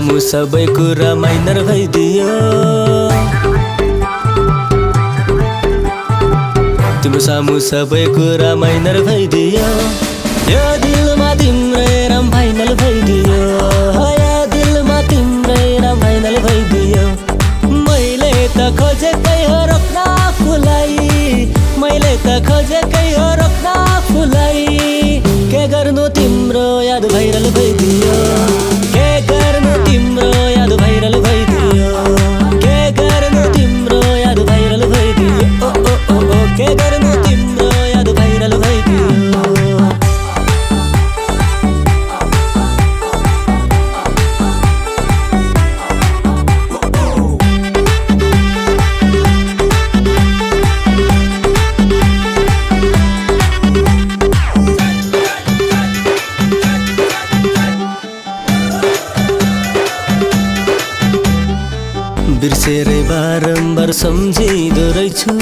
सामु सबै कुरा माइनर भइदियो तिम्रो सामु सबै कुरा माइनर भइदियो यो दिलमा तिम्रै नाम फाइनल भइदियो यो दिलमा तिम्रै नाम फाइनल भइदियो मैले त खोजेकै हो रोक्न आफूलाई मैले त खोजेकै हो रोक्न आफूलाई के गर्नु तिम्रो याद भाइरल भइदियो के गर्नु तिम्रो याद भाइरल भइदियो के गर्नु तिम्रो याद भाइरल भइदियो ओ ओ ओ ओ के गर्नु तिम्रो याद भाइरल भइदियो बिर्सेरै बारम्बार सम्झिँदो रहेछु